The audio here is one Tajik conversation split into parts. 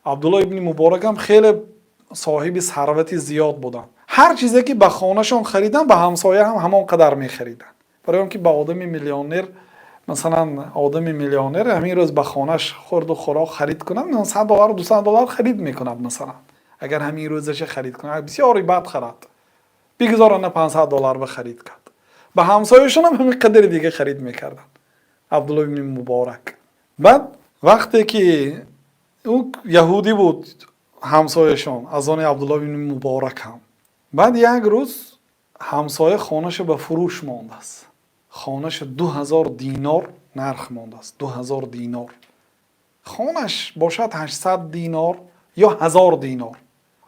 Абдулло ибни Муборак ҳам хеле соҳиби сарвати зиёд буданд. Ҳар чизе ки ба хонашон хариданд, ба ҳамсоя ҳам ҳамон қадар мехариданд, барои он ки ба одами миллионер, масалан, одами миллионер ҳамин рӯз ба хонаш хӯрду хӯрок харид кунад, 100 доллар, 200 доллар харид мекунад. Масалан, агар ҳамин рӯзаша харид кунад, бисёре бад харад, бигзор ана 500 доллар ба харид кард, ба ҳамсояшон ҳам ҳамин қадари дига харид мекарданд Абдулло ибни Муборак. Баъд вақте ки ӯ яҳудӣ буд, ҳамсояшон, аз они Абдулло ибни Муборак ҳам, баъд як рӯз ҳамсоя хонаша ба фурӯш мондааст. Хонаша 2000 динор нарх мондааст. 2000 динор хонаш бошад, 800 динор ё 1000 динор,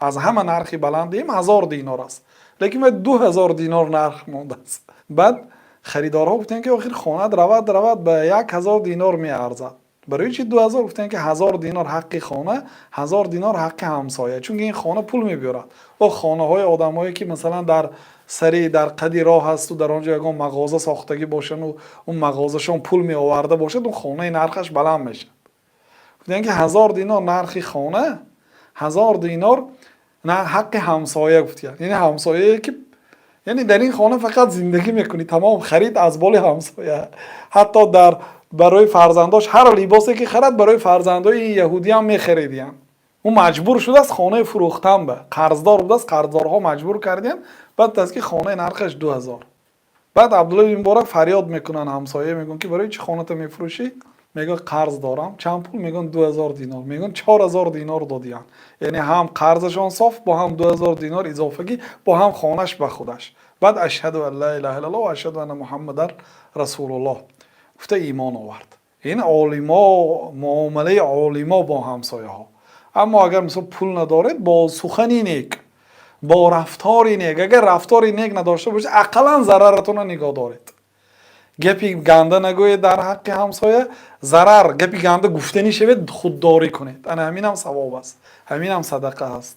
аз ҳама нархи баландиам 1000 динор аст, лекин баъд 2000 динор нарх мондааст. Баъд харидорҳо гуфтанд, ки охир хонаат равад равад ба 1000 динор меарзад, барои чи 2000? Гуфтанд, ки 1000 динор ҳаққи хона, 1000 динор ҳаққи ҳамсоя, чунки ин хона пул мебиёрад. О хонаҳои одамое ки, масалан, дар сари дар қади роҳ ҳасту дар он ҷо ягон мағоза сохтагӣ бошану он мағозашон пул меоварда бошад, он хонаи нархаш баланд мешавад. Гуфтанд, ки 1000 динор нархи хона, 1000 динор ҳаққи ҳамсоя гуфтиянд. Яъне ҳамсояе ки, яъне дар ин хона фақат зиндагӣ мекунӣ, тамом, харид аз боли ҳамсоя. Ҳатто дар барои фарзандош ҳар либосе ки харад, барои фарзандои ин яҳудиам мехаридиянд. Ӯ маҷбур шудааст хонаи фурӯхтан, ба қарздор будааст, қарздорҳо маҷбур кардиянд. Баъд аст, ки хонаи нархаш 2000. Баъд Абдулло ибн Муборак фарёд мекунанд ҳамсоя, мегӯянд, ки барои чӣ хоната мефурӯшӣ? Мегӯяд: «Қарз дорам». «Чанд пул?» Мегӯянд: «2000 динор». Мегӯянд: 4000 динор додиянд. Яъне ҳам қарзашон соф, бо ҳам 2000 динор изофагӣ, бо ҳам хонаш ба худаш. Баъд «Ашҳаду ан ла илаҳа иллаллоҳ ва ашҳаду анна Муҳаммадан расулуллоҳ» гуфта, имон овард. Ин олимо, муомилаи олимо бо ҳамсояҳо. Аммо агар, мисол, пул надоред, бо сухани нек, бо рафтори нек, агар рафтори нек надошта бошед, ақаллан зараратонро нигоҳ доред. Гапи ганда нагӯед дар ҳаққи ҳамсоя. Зарар, гапи ганда гуфтанӣ шавед, худдорӣ кунед. Ана ҳаминам савоб аст, ҳаминам садақа аст.